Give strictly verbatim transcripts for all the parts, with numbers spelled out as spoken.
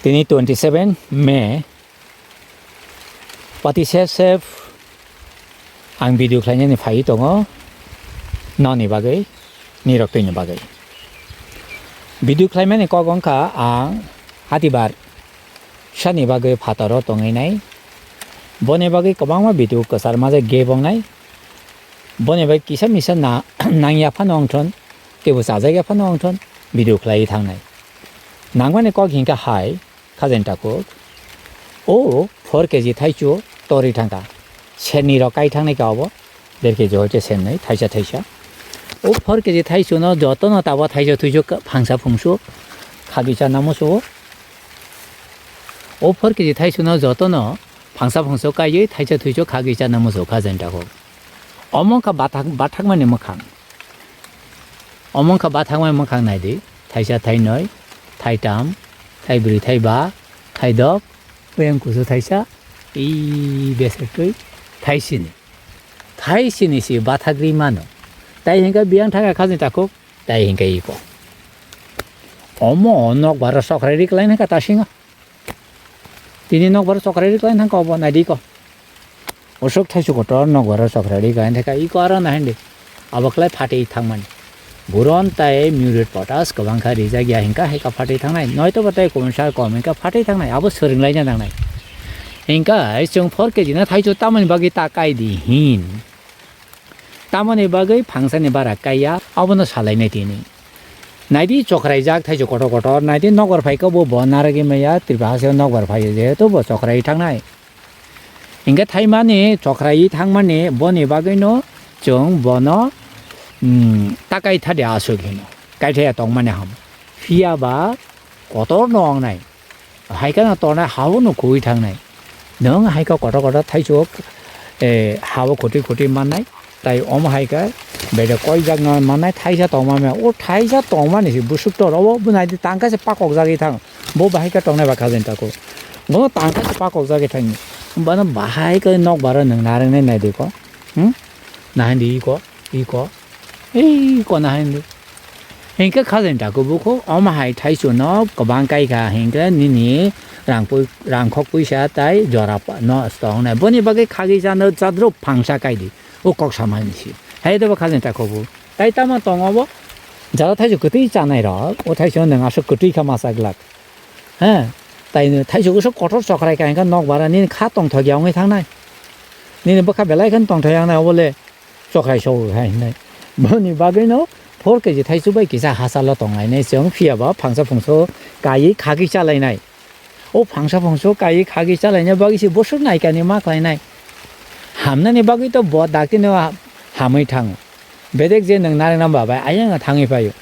Tini twenty seven May, pati sep sep ang video khlainani phaiwi tongo, noni bagwi, nirok twini bagwi. Video khlaimani kok wngkha ang hatibar sani bagwi phataro tongwi nai, boni bagwi kwbangma video kwchar majak gap wngnai, boni bagwi kisa misa na-, nangya phano wngthon, teibo chajak ya phano wngthon, video khlaiwi thangnai. Nangmani kok hinkha hai, Khajen takhuk. O four K G thaichu torwi thangkha. Senni rok kai thangnai ka obo. Der K G hoite sennwi, thaisa thaisa. O four K G thaichuno jotono tabo thaisa thuichu ka-, phangsa phungsu khagwi chana musu. O four K G thaichuno jotono phangsa phungsu kaiwi thaisa thuichu khagwi chana musu khajen takhuk. Omo wngkha bathak-, bathakmani mwkhang. Omo wngkha bathakmani mwkhang naidi, thaisa, thainwi, thaitam, thaibrwi, thaiba, thaidok, oyang kusu thaisa, i besek twi, thaisini. Thaisini si bathagri mano. Tai hinkhe biyang thangkha khajni takhuk, tai hinkhe iko. Omo nokbar sokrai ri kwlai nangkha tasingo. Tini nokbar chokrai ri kwlai thangkha obo naidi ko. Usuk thaisu kotor nokbar chokrai ri kwlai thangkha iko aro na hindi. Abo kwlai phatwi thangmani. Buron tai murit potas kwbangkha rijak ya hinkha haikha phatwi thangnai. Noito bo tai kumsa kom hinkha phatwi thangnai. Abo swrwnglaina nangnai. Hinkha chwng four K G no thaisu tamoni bagwi ta kai di hin. Tamoni bagwi phangsani bara kaiya, abono salainai tini. Naidi chokraijak thaisu kotor kotor, naidi nokbar phaikha bo, bo narwgwi maya, Tripura hasteo nokbar phaio, jehetu bo chokrai thangnai. Hinkhe thaimani, chokrai thangmani, boni bagwino chwng bono, mm, takai thadi aswk hino. Kaithaya tongmani ham. Phiya ba kotor no wngnai. Hai kheno tongnai ha-o no kuwi thangnai. Nwng hai khe kotor kotor thaichuk, eh, ha-o khoti khoti mannai. Tai omo hai khe bede koijak no mannai, thaisa tongma maya. O thaisa tongmani se busuk tor obo, bo nai di tangka se pakok jagwi thang. Bo bahai khe tongnai ba khajen tako. Bo tangka se pakok jagwi thang. Bono bahai khe nokbar o nwng narwknai nai di ko. Hmm? Nahindi iko, iko. Ei, kona hai hindu. Hinkhe khajen taku bukhuk, omo hai thaichuno kwbang kai kha, hinkhe nini rang pui-, rangkhok puisa tai jora pa-, no tongnai. Boni bagwi khagwi jano chadrop phangsa kai di. O kok samani si. Hai dobo khajen taku bu. Tai tamo tongo bo. Jara thaichu kwtwi chanai rok. O thaichuno nwng aswk kwtwi kha masa glak. He? Tai nwng thaichu kwswk kotor chokrai kai hinkhe nokbar nini kha tongthok ya wngwi thangnai. Nini bwkha belai kheno tongthok ya wngnai obo le. Chokrai sogwi hai hinai. Boni bagwino four K G thaichu bai kisa hachalo tonglainai chwng, phiya ba phangsa phungso kaiwi khagwi chalainai. O phangsa phungso kaiwi khagwi chalaina bagwi se bwswk naikani ma khlainai. Hamnani bagwi to bo daktino ha-, hamwi thango. Bedek je nwng narwkna ba bai ayang thangwi phaio.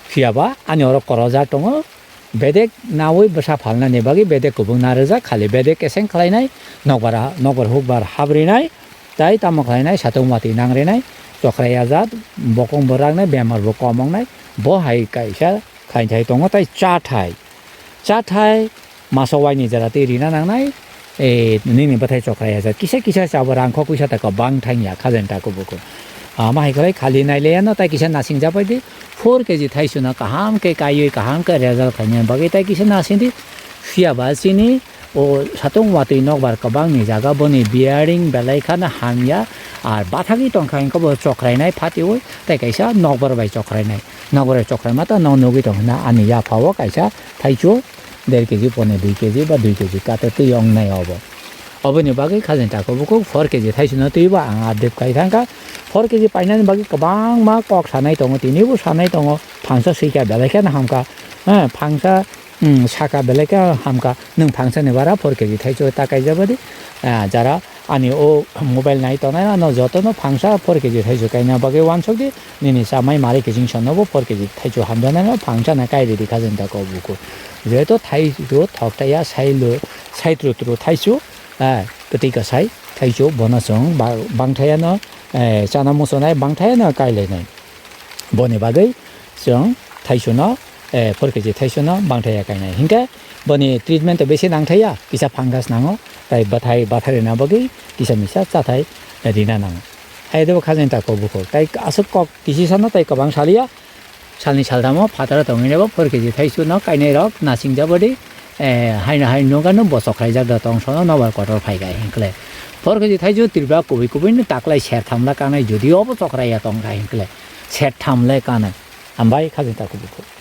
Phiya ba ani oro korojak tongo. Bedek nawi bwsa phalnani bagwi bedek kubuk narwkjak, khali bedek keseng khlainai, nokbar, nokbar hukbar habrinai, tai tamo khlainai, satung watwi nangrinai, chokrai ajat, bokong bo raknai, bemar bo kom wngnai, bo hai kaisa khainthai tongo, tai chathai, chathai masa waini jora twi rina nangnai, eh, nini bwthai chokrai ajat, kisa kisa chabo rangkho puisa ta kwbang thangya khajen ta kubuku. Ama hai khlai khali nailayano tai kisa nasing japai di, four K G thaichuna kaham khe kaiwi kaham khe result khaina bagwi tai kisa nasing di. Phiya ba chini o satung watwi nokbar kwbangni jaga boni bearing belai khano hamya, ar bathagwi tongkha hinkhe bo chokrainai phatiwi tai kaisa nokbar bai chokrainai. Nokbar bai chokraima ta no nugwi tongkha na ani yapha o kaisa thaichu der K G pone dui K G ba dui K G kata twi wngnai obo. Oboni bagwi khajen tako bukhuk four K G thaichuna twibo ang update kai thangkha. Four K G painani bagwi kwbangma kok sanai tongo, tinibo sanai tongo, phangsa swikha belai kheno hamkha, ha, phangsa, um, saka belai kheno hamkha, nwng phangsani bara four K G thaichu ta kaijabadi, ah, jara ani o mobile nai tongnai ano jotono phangsa four K G thaichu kaina bagwi uansukdi. Nini chamai mari kiching sonnobo four K G thaichu hamjaknai no phangsa na kai ridi khajen ta kok buku. Jehetu thaichu thokthaiya sailo, sai tru tru thaichu, eh, kwtwi kwsai thaichu bono chwng ba-, bangthaiya no, eh, chana muchunai bangthaiya no kai lainai. Boni bagwi chwng thaichu no, eh, four K G thaichu no bangthaiya kainai. Hinkhe boni treatment to besi nangthaiya, kisa fungus nango, tai bathai, bathai rina bagwi kisa misa chathai rina nango. Hai debo khajen ta kok bukhuk. Tai aswk kok kisi sano tai kwbang saliya. Salni salthamo phataro tongwi nebo four K G thaichu no kainai rok nasing jabodi. eh, haino hai nogano bo chokraijak da tong sono nobar kotor phai gai hinkle. Phor khe je thaijo Tripura kubui kubui ni taklai sertham le kanai, jodi obo chokrai ya tong kha hinkle sertham le kanai. Hambai khajita kubui kubui.